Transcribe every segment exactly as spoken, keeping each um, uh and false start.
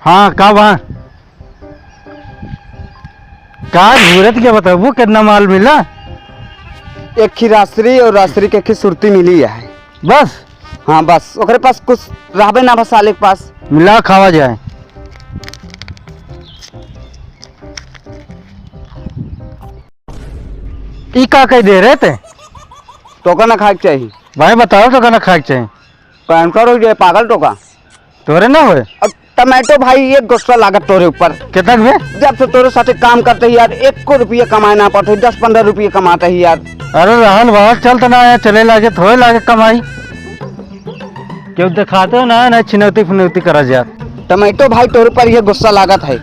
हाँ, का बा? का घूरत के बताबू, कितना माल मिला? एक ही रासरी और रासरी के एक ही सुरती मिली है। बस? हाँ, बस। ओकरे पास कुछ रहबे ना बा साले के पास। मिला खावा जाए। ई का कह दे रहे ते? तोका ना खाए के चाही। भाई बताओ, तोका ना खाए के चाही। कैंसर हो जाए, पागल टोका। तोरे ना होए? अब टमाटो भाई, एक गुस्सा लागत तोरे ऊपर। कितना में? जब से तोरे साथे काम करते ही यार, एको रुपया कमाए ना पाते, दस पन्द्रह रुपया कमाते ही यार। अरे रहल बहल चलत ना है, चले लागे, थोड़े लागे कमाई। क्यों दिखाते हो ना, ना छिनौती फिनौती करा जा। टमाटो भाई, तोरे पर ये गुस्सा लागत है,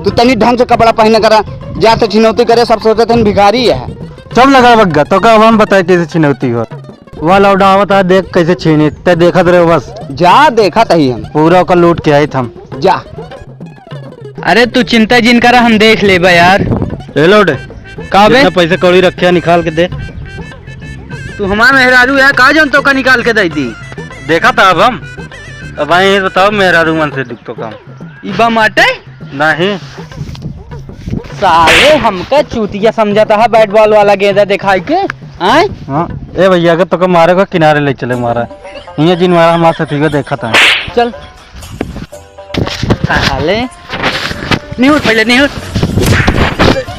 तू तनी ढंग से कपड़ा पहने करा, जा तो छिनौती करे, सब सोचत हैं भिखारी है। सब लगा बग्गा, तोका अब हम बताए कैसे छिनौती हो। वह लौंडा आवत है, देख कैसे छीनी, ते देखत रहे बस। जा, देखत ही हम। पूरा ओकर लूट के आइत हम। जा। अरे तू चिंता जिन करा, हम देख लेबा यार। ए लौंडे, का बे? जितना पैसा कौड़ी रखे है, निकाल के दे। तू हमार मेहरारू है का, जौन तोका निकाल के दे दी? देखा था अब हम। अब आए हैं, बताओ मेहरारू मन से दुख तो काम। ई बा माटे? नहीं। साले हमका चूतिया समझता है, बैट बॉल वाला गेंदा दिखाई के, आय? हाँ, ए भैया, अगर तोका मारे को किनारे ले चले मारा। हियाँ जिन मारा हमारे साथी को देखा था। चल। साले। निहुर पहले, निहुर।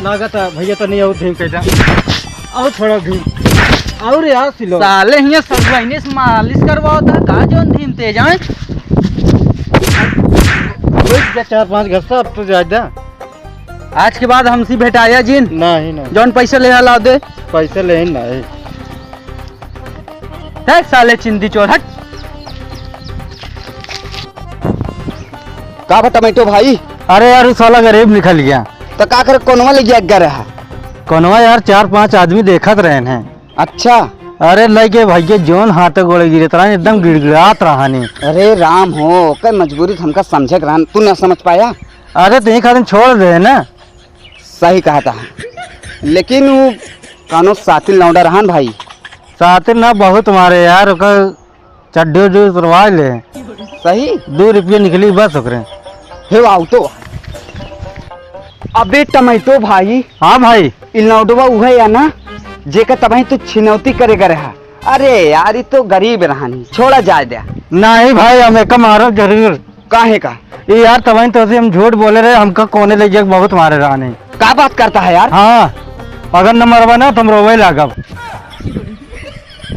लागत है भैया तो नहीं और धीम कैसा। और थोड़ा धीम। और यार सिलो। साले हियाँ सब महीने से मालिश करवाओ था, का जौन धीम तेज आए? वही जा चार पाँच घर से, अब तो ज्यादा। आज के बाद हमसे भेटाया जिन। नहीं, नहीं। जौन पैसा ले ला दे। पैसा ले ही नहीं। हट साले चिंदी चोर, हट। का बा टमाटो भाई? अरे यार, उ साला गरीब निकल गया। तो का करे, कोनवा ले गया, गया रहा? कोनवा यार, चार पांच आदमी देखत रहे हैं। अच्छा। अरे लइके भैया जौन हाथे गोड़े गिरत रहन, एकदम गिड़गिड़ात रहनी। अरे राम हो, ओकर मजबूरी तो हमका समझे के रहन, तू ना समझ पाया। अरे तो यही खातिर छोड़ दे ना। सही कहा था, लेकिन वो कानो सातिल लौंडा रहन भाई। सातिल ना बहुत मारे यार, ओकर चड्डी उड्डी उतरवा ले। सही? दो रुपये निकली बस ओकरे। हे वाह, तो अबे टमाटो भाई। हाँ भाई। ई लौंडवा उहे या ना, जेकर तबही तू छिनौती करे गए रहा। अरे यार, ई तो गरीब रहनी, छोड़ा जाए दे। नहीं भाई, हम एका मारब जरूर। काहे का? ई यार, तबही तो हम झूठ बोले रहे, हमका कोने ले जाके बहुत मारे रहनी। का बात करता है यार? हाँ, अगर न मरबा ना, तो हम रोवे लागब।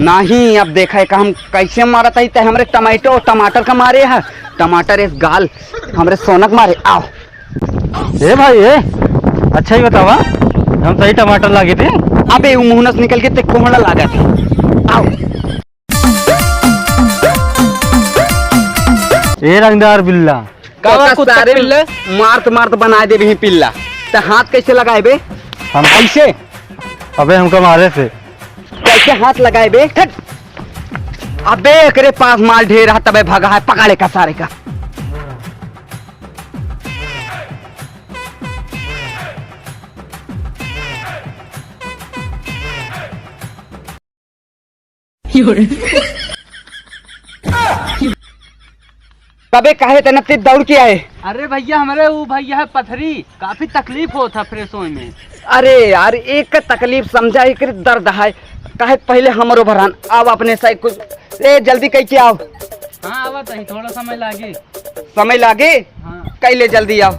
नहीं, अब देखा है का हम कैसे मारत हई, ते हमरे टमाटो और टमाटर का मारे है। टमाटर इस गाल हमरे सोनक मारे। आओ। ए भाई, ए, अच्छा ही बतावा, हम सही टमाटर लागे थे। अबे, उ मुहनस निकल के ते कोहड़ा लागत है। आओ। ए रंगदार बिल्ला। का बा तो कुत्ता सारे पिल्ला? मारत मारत बनाए देबे ही पिल्ला। त हाथ कैसे लगाए बे? हम कैसे? अबे हमका मारे से। कैसे हाथ लगाए बे? हट। अबे एकरे पास माल ढेर है तबे भगा है, पकड़े का सारे का। तबे काहे इतना तेज दौड़ के आए? अरे भैया, हमरे उ भैया है पथरी, काफी तकलीफ होत है fresh होए में। अरे यार, एक तकलीफ समझा, एक दर्द है, काहे पहले हमरो भरान, अब अपने से कुछ, ए, जल्दी कह के आओ। हाँ, आवत है, थोड़ा समय लागे। समय लागे? हाँ। कैले जल्दी आओ।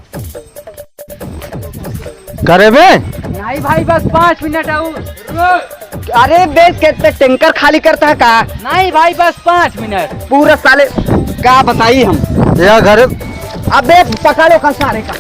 करे बे? नहीं भाई, बस पाँच मिनट और। अरे बे, कितने टैंकर खाली करता है का? नहीं भाई, बस पाँच मिनट। पूरा साले का बताई हम? या घर। अबे पकड़ो का सारे का।